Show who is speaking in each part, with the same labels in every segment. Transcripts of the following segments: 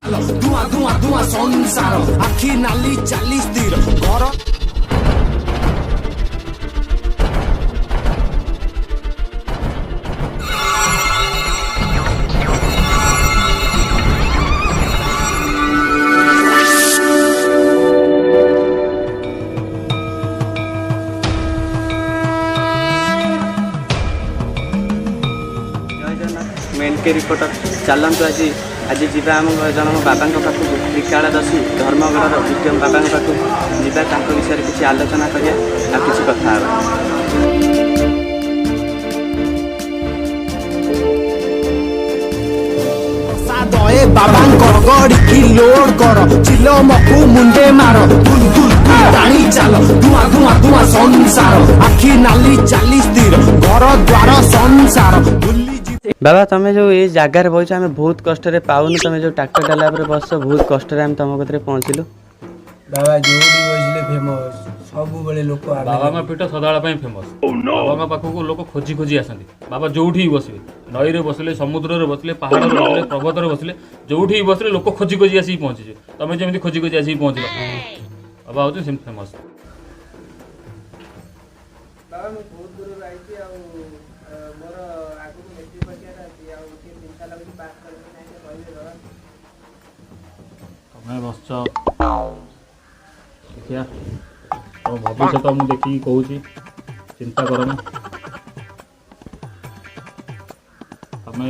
Speaker 1: ଧୂଆଁ ଧୂଆଁ ଧୂଆଁ ସଂସାର, ଆଖି ନାଲି ଚାଲି ସ୍ଥିର ଘର।
Speaker 2: ଜୟ ଜଗନ୍ନାଥ। ମୁଁ ଏନ୍ କେ ରିପୋର୍ଟର। ଚାଲନ୍ତୁ, ଆଜି ଯିବା ଆମ ଜଣଙ୍କ ବାବାଙ୍କ ପାଖକୁ, ତ୍ରିକାଳଦର୍ଶୀ ଧର୍ମଗଡ଼ର ବିକ୍ରମ ବାବାଙ୍କ ପାଖକୁ ଯିବା। ତାଙ୍କ ବିଷୟରେ କିଛି ଆଲୋଚନା କରିବା ଆଉ କିଛି କଥା ହେବା।
Speaker 1: ପ୍ରସାଦ ଏ ବାବାଙ୍କର, ଗଡ଼ିକି ଲୋଡ କର, ଚିଲମକୁ ମୁଣ୍ଡେ ମାର, ଦୁଲ ଦୁଲ ଦୁଲ ଟାଣି ଚାଲ। ଧୂଆଁ ଧୂଆଁ ଧୂଆଁ ସଂସାର, ଆଖି ନାଲି ଚାଲି ସ୍ଥିର, ଘର ଦ୍ୱାର ସଂସାର ଭୁଲି ଯିବ।
Speaker 2: ବାବା, ତମେ ଯେଉଁ ଏଇ ଜାଗାରେ ବସିଛ, ଆମେ ବହୁତ କଷ୍ଟରେ ପାଉନୁ। ତମେ ଯେଉଁ ଟ୍ରାକ୍ଟର ଡାଲା ଉପରେ ବସିଛ, ବହୁତ କଷ୍ଟରେ ଆମେ ତମ କତିରେ ପହଞ୍ଚିଲୁ।
Speaker 3: ବାବା ଯୋଉଠି ବସିଲେ ଫେମସ୍, ସବୁବେଳେ ଲୋକ
Speaker 4: ବାବାଙ୍କ ପୀଠ ସଦାବେଳ ପାଇଁ ଫେମସ୍। ବାବାଙ୍କ ପାଖକୁ ଲୋକ ଖୋଜି ଖୋଜି ଆସନ୍ତି। ବାବା ଯୋଉଠି ବି ବସିବେ, ନଈରେ ବସିଲେ, ସମୁଦ୍ରରେ ବସିଲେ, ପାହାଡ଼ରେ ବସିଲେ, ପର୍ବତରେ ବସିଲେ, ଯୋଉଠି ବି ବସିଲେ ଲୋକ ଖୋଜି ଖୋଜି ଆସିକି ପହଞ୍ଚିଯିବେ। ତମେ ଯେମିତି ଖୋଜି ଖୋଜି ଆସିକି ପହଞ୍ଚିଲ, ବାବା ହଉଛି ସେମିତି ଫେମସ୍।
Speaker 3: ବାବା, ମୁଁ ବହୁତ ଦୂରରୁ ଆଇଛି ଆଉ ମୋର ଆଗକୁ ମେଟ୍ରିକ୍ ପରୀକ୍ଷାଟା ଅଛି, ଆଉ ଟିକେ ଚିନ୍ତା ଲାଗୁଛି ପାସ୍ କରିବି ନାହିଁ, କହିବେ ବାବା।
Speaker 4: ତମେ ବସିଛ, ଦେଖିବା ତମ ଭବିଷ୍ୟତ ମୁଁ ଦେଖିକି କହୁଛି, ଚିନ୍ତା କରନା। ତମେ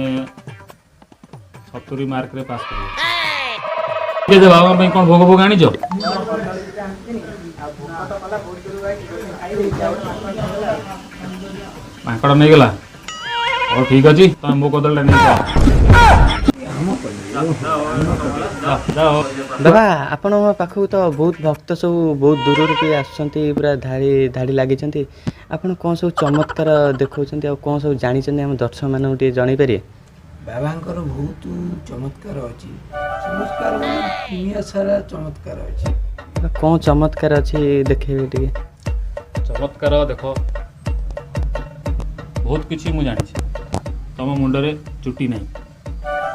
Speaker 4: 70 ମାର୍କରେ ପାସ୍ କରିବ। ଠିକ ଅଛି। ବାବାଙ୍କ ପାଇଁ କ'ଣ ଭୋଗ ଭୋଗ ଆଣିଛ?
Speaker 3: ଆଉ ଭୋକ ତ କଲା, ବହୁତ ଦୂରରୁ ଆଇଛି, ଖାଇଦେଇଛି ଆଉ
Speaker 4: ମାଙ୍କଡ଼ ନେଇଗଲା। ହଉ, ଠିକ ଅଛି, ତମେ ମୋ କଦଳୀଟା ନେଇଯାଅ, ଯାଅ।
Speaker 2: ବାବା, ଆପଣଙ୍କ ପାଖକୁ ତ ବହୁତ ଭକ୍ତ ସବୁ ବହୁତ ଦୂରରୁ ବି ଆସୁଛନ୍ତି, ପୁରା ଧାଡ଼ି ଧାଡ଼ି ଲାଗିଛନ୍ତି। ଆପଣ କ'ଣ ସବୁ ଚମତ୍କାର ଦେଖାଉଛନ୍ତି ଆଉ କ'ଣ ସବୁ ଜାଣିଛନ୍ତି, ଆମ ଦର୍ଶକମାନଙ୍କୁ ଟିକେ ଜଣାଇ ପାରିବେ?
Speaker 3: ବାବାଙ୍କର ବହୁତ ଚମତ୍କାର ଅଛି। ଚମତ୍କାର ମାନେ ଦୁନିଆ ସାରା ଚମତ୍କାର ଅଛି।
Speaker 2: ବାବା, କ'ଣ ଚମତ୍କାର ଅଛି ଦେଖେଇବେ ଟିକେ?
Speaker 4: ଚମତ୍କାର ଦେଖ, ବହୁତ କିଛି ମୁଁ ଜାଣିଛି। ତମ ମୁଣ୍ଡରେ ଚୁଟି ନାହିଁ।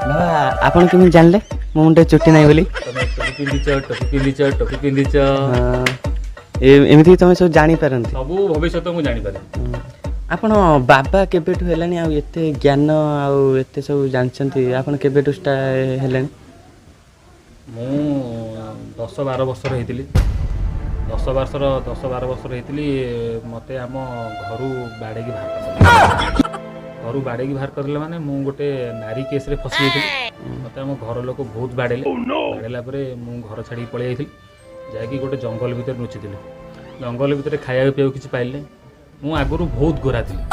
Speaker 2: ବାବା, ଆପଣ କେମିତି ଜାଣିଲେ ମୋ ମୁଣ୍ଡରେ ଚୁଟି ନାହିଁ ବୋଲି?
Speaker 4: ତମେ ଟୋପି ପିନ୍ଧିଛ, ଟୋପି ପିନ୍ଧିଛ, ଟୋପି ପିନ୍ଧିଛ।
Speaker 2: ହଁ, ଏମିତି ତମେ ସବୁ ଜାଣିପାରନ୍ତି?
Speaker 4: ସବୁ ଭବିଷ୍ୟତ ମୁଁ ଜାଣିପାରେ।
Speaker 2: ଆପଣ ବାବା କେବେଠୁ ହେଲାଣି ଆଉ ଏତେ ଜ୍ଞାନ ଆଉ ଏତେ ସବୁ ଜାଣିଛନ୍ତି, ଆପଣ କେବେଠୁ ହେଲେଣି?
Speaker 4: ମୁଁ 10-12 ବର୍ଷର ହେଇଥିଲି। 10-12 ବର୍ଷର ହେଇଥିଲି, ମୋତେ ଆମ ଘରୁ ବାଡ଼େଇକି ବାହାର କରିଦେଲେ। ଘରୁ ବାଡ଼େଇକି ବାହାର କରିଦେଲେ ମାନେ ମୁଁ ଗୋଟେ ନାରୀ କେସ୍ରେ ଫସି ଯାଇଥିଲି। ମୋତେ ଆମ ଘର ଲୋକ ବହୁତ ବାଡ଼େଇଲେ। ବାଡ଼େଇଲା ପରେ ମୁଁ ଘର ଛାଡ଼ିକି ପଳେଇ ଯାଇଥିଲି। ଯାଇକି ଗୋଟେ ଜଙ୍ଗଲ ଭିତରେ ଲୁଚିଥିଲି। ଜଙ୍ଗଲ ଭିତରେ ଖାଇବାକୁ ପିଇବାକୁ କିଛି ପାଇଲିନି। ମୁଁ ଆଗରୁ ବହୁତ ଗୋରା ଥିଲି,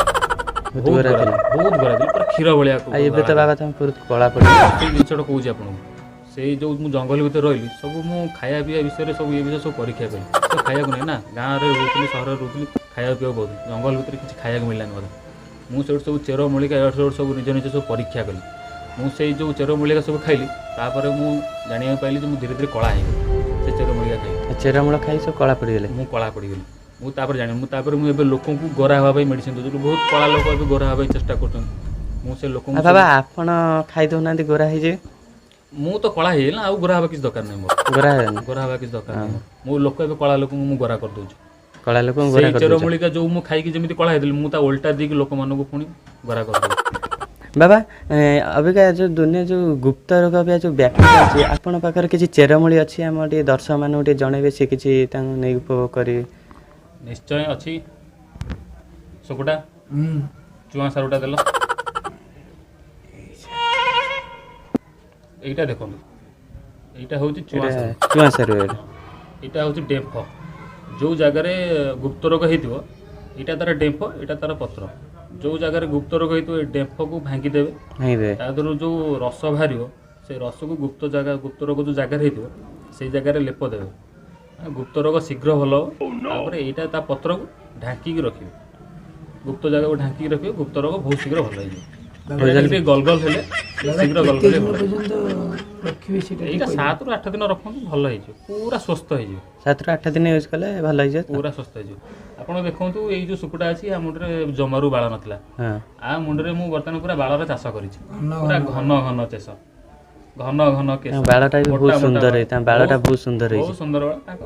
Speaker 4: ବହୁତ
Speaker 2: ଗୋରା
Speaker 4: ଗୋରା
Speaker 2: ଥିଲେ।
Speaker 4: ବହୁତ ଗୋରା ଥିଲି, ପୁରା କ୍ଷୀର ଭଳିଆ
Speaker 2: ଆଉ ଏବେ ତ
Speaker 4: ଗୋରା।
Speaker 2: ବାବା ତମେ ବହୁତ କଳା ପଡ଼ିବ।
Speaker 4: ସେଇ ଜିନିଷଟା କହୁଛି ଆପଣଙ୍କୁ। ସେଇ ଯେଉଁ ମୁଁ ଜଙ୍ଗଲ ଭିତରେ ରହିଲି, ସବୁ ମୁଁ ଖାଇବା ପିଇବା ବିଷୟରେ ସବୁ ଇଏ ବିଷୟରେ ସବୁ ପରୀକ୍ଷା କଲି। ତ ଖାଇବାକୁ ନାହିଁ ନା, ଗାଁରେ ରହୁଥିଲି, ସହରରେ ରହୁଥିଲି, ଖାଇବା ପିଇବା ବହୁତ। ଜଙ୍ଗଲ ଭିତରେ କିଛି ଖାଇବାକୁ ମିଳିଲାନି ମୋତେ। ମୁଁ ସେଇଠୁ ସବୁ ଚେର ମୂଳିକା ଏଆଡ଼ୁ ସେଆଡ଼ୁ ସବୁ ନିଜ ନିଜ ସବୁ ପରୀକ୍ଷା କଲି। ମୁଁ ସେଇ ଯେଉଁ ଚେର ମୂଳିକା ସବୁ ଖାଇଲି, ତାପରେ ମୁଁ ଜାଣିବାକୁ ପାଇଲି ଯେ ମୁଁ ଧୀରେ ଧୀରେ କଳା ହେଇଗଲି ସେ ଚେର ମୂଳିକା ଖାଇ।
Speaker 2: ଚେରମୂଳ ଖାଇ ସବୁ କଳା ପଡ଼ିଗଲେ?
Speaker 4: ମୁଁ କଳା ପଡ଼ିଗଲି। ମୁଁ ତାପରେ ଜାଣିଲି, ମୁଁ ତାପରେ ମୁଁ ଏବେ ଲୋକଙ୍କୁ ଗୋରା ହେବା ପାଇଁ ମେଡ଼ିସିନ ଦେଉଛି। ବହୁତ କଳା ଲୋକ ଏବେ ଗୋରା ହେବା ପାଇଁ ଚେଷ୍ଟା କରୁଛନ୍ତି। ମୁଁ ସେ ଲୋକଙ୍କୁ
Speaker 2: ଆଉ ବାବା, ଆପଣ ଖାଇ ଦେଉନାହାନ୍ତି, ଗୋରା ହେଇଯିବେ।
Speaker 4: ମୁଁ ତ କଳା ହେଇଗଲି ନା, ଆଉ ଗୋରା ହେବା କିଛି ଦରକାର ନାହିଁ ମୋର।
Speaker 2: ଗୋରା ହେବେନି?
Speaker 4: ଗୋରା ହେବା କିଛି ଦରକାର ନାହିଁ ମୋର। ମୁଁ ଲୋକ ଏବେ କଳା ଲୋକଙ୍କୁ ମୁଁ ଗୋରା କରିଦେଉଛି।
Speaker 2: କଳା ଲୋକଙ୍କୁ ଗୋରା
Speaker 4: ସେଇ
Speaker 2: କରିଦେଉଛ?
Speaker 4: ଚେରମୂଳିକା ଯୋଉ ମୁଁ ଖାଇକି ଯେମିତି କଳା ହେଇଥିଲି, ମୁଁ ତା ଓଲଟା ଦେଇକି ଲୋକମାନଙ୍କୁ ପୁଣି ଗୋରା କରିଦେଉଛି।
Speaker 2: ବାବା, ଅବିକା ଯେଉଁ ଦୁନିଆ ଯେଉଁ ଗୁପ୍ତ ରୋଗ ଅବିକା ଯେଉଁ ବ୍ୟାପି ଯାଉଛି, ଆପଣଙ୍କ ପାଖରେ କିଛି ଚେରମୂଳି ଅଛି, ଆମ ଟିକେ ଦର୍ଶକମାନଙ୍କୁ ଟିକେ ଜଣେଇବେ, ସେ କିଛି ତାଙ୍କୁ ନେଇ ଉପଭୋଗ କରିବେ।
Speaker 4: ନିଶ୍ଚୟ ଅଛି। ଶୁକୁଟା, ଚୁଆଁ ସାରୁଟା ଦେଲ। ଏଇଟା ଦେଖନ୍ତୁ, ଏଇଟା ହେଉଛି ଚୁଆଁ ସାରୁ।
Speaker 2: ଚୁଆଁ ସାରୁ ଏଇଟା?
Speaker 4: ଏଇଟା ହେଉଛି ଡେମ୍ଫ। ଯେଉଁ ଜାଗାରେ ଗୁପ୍ତ ରୋଗ ହେଇଥିବ, ଏଇଟା ତାର ଡେମ୍ଫ, ଏଇଟା ତାର ପତ୍ର। ଯେଉଁ ଜାଗାରେ ଗୁପ୍ତ ରୋଗ ହେଇଥିବ, ଏ ଡେମ୍ଫକୁ ଭାଙ୍ଗିଦେବେ।
Speaker 2: ଭାଙ୍ଗିଦେବେ।
Speaker 4: ତା ଦେହରୁ ଯେଉଁ ରସ ବାହାରିବ, ସେ ରସକୁ ଗୁପ୍ତ ଜାଗା, ଗୁପ୍ତ ରୋଗ ଯେଉଁ ଜାଗାରେ ହେଇଥିବ ସେଇ ଜାଗାରେ ଲେପ ଦେବେ। ଗୁପ୍ତ ରୋଗ ଶୀଘ୍ର ଭଲ ହେବ। ତାପରେ ଏଇଟା ତା ପତ୍ରକୁ ଢାଙ୍କିକି ରଖିବେ, ଗୁପ୍ତ ଜାଗାକୁ ଢାଙ୍କିକି ରଖିବେ, ଗୁପ୍ତ ରୋଗ ବହୁତ ଶୀଘ୍ର ଭଲ ହେଇଯିବ। ଏଇଟା ଟିକେ ଗଲଗଲ ହେଲେ, ଶୀଘ୍ର
Speaker 3: କେତେ
Speaker 4: ଗଲଗଲ
Speaker 3: ଦିନ
Speaker 4: ଭଲ ହେଇଯିବ।
Speaker 3: ପର୍ଯ୍ୟନ୍ତ ରଖିବେ ସେଇଟା ଟିକେ
Speaker 4: ଏଇଟା
Speaker 3: କହିବେ?
Speaker 4: 7ରୁ 8 ଦିନ ରଖନ୍ତୁ, ଭଲ ହେଇଯିବ, ପୁରା ସୁସ୍ଥ ହେଇଯିବ।
Speaker 2: 7ରୁ 8 ଦିନ ୟୁଜ୍ କଲେ ଭଲ ହେଇଯିବ ତ?
Speaker 4: ପୁରା ସୁସ୍ଥ ହେଇଯିବ। ଆପଣ ଦେଖନ୍ତୁ, ଏଇ ଯେଉଁ ଶୁକୁଟା ଅଛି, ଆ ମୁଣ୍ଡରେ ଜମାରୁ ବାଳ ନଥିଲା। ଆ ମୁଣ୍ଡରେ ମୁଁ ବର୍ତ୍ତମାନ ପୁରା ବାଳର ଚାଷ କରିଛି।
Speaker 3: ଘନ
Speaker 4: ପୁରା ଘନ ଘନ ଚାଷ। ଘନ ଘନ କେଶ।
Speaker 2: ତାଙ୍କ ବାଳଟା ବି
Speaker 4: ମୋଟା
Speaker 2: ବହୁତ
Speaker 4: ମୋଟା
Speaker 2: ସୁନ୍ଦର
Speaker 4: ବାଳ।
Speaker 2: ହେଇଛି, ତାଙ୍କ ବାଳଟା ବହୁତ ସୁନ୍ଦର
Speaker 4: ବହୁତ
Speaker 2: ହେଇଛି।
Speaker 4: ସୁନ୍ଦର ବାଳ ତାଙ୍କ।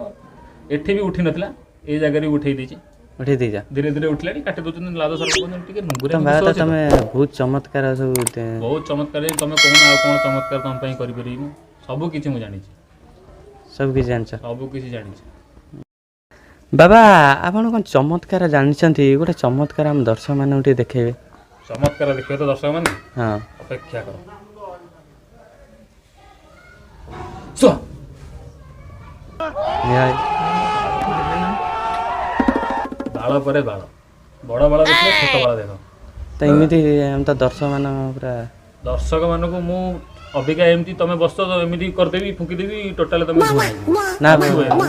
Speaker 4: ଏଠି ବି ଉଠି ନଥିଲା, ଏଇ ଜାଗାରେ ବି ଉଠେଇ ଦେଇଛି।
Speaker 2: ଉଠେଇ ଦେଇଛ?
Speaker 4: ଧୀରେ ଧୀରେ ଉଠିଲାଣି, କାଟି ଦଉଛନ୍ତି ଲାଦ ସରପ କହୁଛନ୍ତି ଟିକେ ନୁଙ୍ଗୁରେ।
Speaker 2: ତମ ବାଳଟା ତମେ ବହୁତ ଚମତ୍କାର ସବୁ
Speaker 4: ବହୁତ ଚମତ୍କାର। ତମେ କହୁନ ଆଉ କ'ଣ ଚମତ୍କାର ତମ ପାଇଁ କରିପାରିବି ମୁଁ? ସବୁ କିଛି ମୁଁ ଜାଣିଛି।
Speaker 2: ସବୁ କିଛି ଜାଣିଛ?
Speaker 4: ସବୁ କିଛି ଜାଣିଛି।
Speaker 2: ବାବା, ଆପଣ କ'ଣ ଚମତ୍କାର ଜାଣିଛନ୍ତି? ଗୋଟେ ଚମତ୍କାର ଆମ ଦର୍ଶକମାନଙ୍କୁ ଟିକେ ଦେଖେଇବେ।
Speaker 4: ଚମତ୍କାର ଦେଖିବେ ତ ଦର୍ଶକ ମାନେ?
Speaker 2: ହଁ।
Speaker 4: ଅପେକ୍ଷା କର। ଶୁଆ।
Speaker 2: ନିହାତି।
Speaker 4: ବାଳ ପରେ ବାଳ, ବଡ଼ ବାଳ ଦେଖିଲେ ଛୋଟ ବାଳ ଦେଖ।
Speaker 2: ତ ଏମିତି ଆମ ତ ଦର୍ଶକମାନ ପୁରା
Speaker 4: ଦର୍ଶକ ମାନଙ୍କୁ ମୁଁ ଅବିକା ଏମିତି ତମେ ବସ, ଏମିତି କରିଦେବି, ଫୁଙ୍କିଦେବି, ଟୋଟାଲ ତମେ ଧୂଆଁ ହେଇଯିବ।
Speaker 2: ନା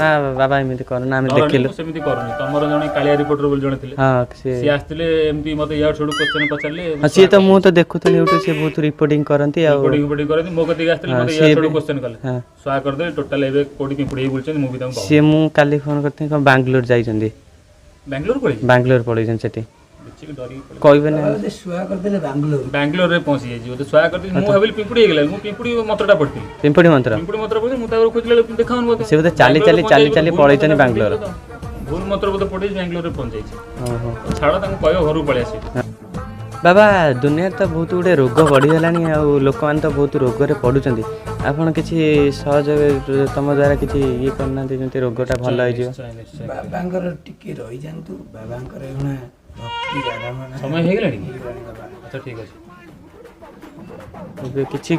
Speaker 2: ନା ବାବା, ଏମିତି କର ନା, ଆମେ
Speaker 4: ଡରନି,
Speaker 2: ଦେଖିଲୁ।
Speaker 4: ମୁଁ ସେମିତି କରୁନି। ତମର ଜଣେ କାଳିଆ ରିପୋର୍ଟର ବୋଲି ଜଣେ ଥିଲେ।
Speaker 2: ହଁ, ସିଏ
Speaker 4: ସିଏ ଆସିଥିଲେ, ଏମିତି ମତେ ଇଆଡୁ ସିଆଡୁ କ୍ୱେଶ୍ଚନ ପଚାରିଲେ।
Speaker 2: ହଁ, ସିଏ ତ ମୁଁ ତ ଦେଖୁଥିଲି ଏଇଠୁ, ସିଏ ବହୁତ ରିପୋର୍ଟିଂ କରନ୍ତି ଆଉ
Speaker 4: ରିପୋର୍ଟିଂ କରନ୍ତି। ମୋ କତିକି ଆସିଥିଲେ, ମତେ
Speaker 2: ସିଏ
Speaker 4: ଇଆଡୁ ସିଆଡୁ
Speaker 2: ବି-
Speaker 4: କ୍ୱେଶ୍ଚନ କଲେ।
Speaker 2: ହଁ।
Speaker 4: ସ୍ୱା କରିଦେଲେ ଟୋଟାଲ। ଏବେ କୋଉଠି ପିମ୍ପୁଡ଼ି ହେଇ ବୁଲୁଛନ୍ତି, ମୁଁ ବି ତାଙ୍କୁ
Speaker 2: ସିଏ ମୁଁ କାଲି ଫୋନ୍ କରିଥିଲି, କ'ଣ ବାଙ୍ଗଲୋର ଯାଇଛନ୍ତି।
Speaker 4: ବାଙ୍ଗଲୋର ପଳେଇଛି।
Speaker 2: ବାଙ୍ଗଲୋର ପଳେଇଛନ୍ତି ସେଠି।
Speaker 4: ଲୁଚିକି ଡରିକି ପଳେଇଛି।
Speaker 2: କହିବେ ନା।
Speaker 4: ବାଙ୍ଗଲୋରରେ ପହଞ୍ଚି ଯାଇଛି ବୋଧେ। ସ୍ୱା କରିଦେଲି, ମୁଁ ଭାବିଲି ପିମ୍ପୁଡ଼ି ହେଇଗଲା। ମୁଁ ପିମ୍ପୁଡ଼ି ମନ୍ତ୍ରଟା ପଢିଥିଲି।
Speaker 2: ପିମ୍ପୁଡ଼ି ମନ୍ତ୍ର।
Speaker 4: ପିମ୍ପୁଡ଼ି ମନ୍ତ୍ର ପଢିଥିଲି। ମୁଁ ତାପରେ ଖୋଜିଲା ବେଳକୁ ଦେଖାଉନି ବୋଧେ।
Speaker 2: ସେ ବୋଧେ ଚାଲି ଚାଲି ଚାଲି ଚାଲି ପଳେଇଛନ୍ତି ବାଙ୍ଗଲୋର।
Speaker 4: ଭୁଲ ମନ୍ତ୍ର ବୋଧେ ପଢିଛି, ବାଙ୍ଗଲୋରରେ ପହଞ୍ଚି ଯାଇଛି।
Speaker 2: ଓହୋ।
Speaker 4: ଛାଡ଼, ତାଙ୍କୁ କହିବ ଘରକୁ ପଳେଇ ଆସିବେ।
Speaker 2: ବାବା, ଦୁନିଆରେ ତ ବହୁତ ଗୁଡ଼ିଏ ରୋଗ ବଢ଼ିଗଲାଣି ଆଉ ଲୋକମାନେ ତ ବହୁତ ରୋଗରେ ପଡ଼ୁଛନ୍ତି। ଆପଣ କିଛି ସହଜ ତମ ଦ୍ୱାରା କିଛି ଇଏ କରୁନାହାନ୍ତି, ଯେମିତି ରୋଗଟା ଭଲ ହେଇଯିବ?
Speaker 4: ନିଶ୍ଚୟ, ନିଶ୍ଚୟ।
Speaker 3: ବାବାଙ୍କର ଟିକେ ରହିଯାଆନ୍ତୁ, ବାବାଙ୍କର ଏଗୁଣା ଭକ୍ତି ଆରାମଣା
Speaker 4: ସମୟ ହେଇଗଲାଣି କି?
Speaker 3: ହେଇଗଲାଣି ବାବା।
Speaker 4: ଆଚ୍ଛା, ଠିକ ଅଛି।
Speaker 2: ଏବେ କିଛି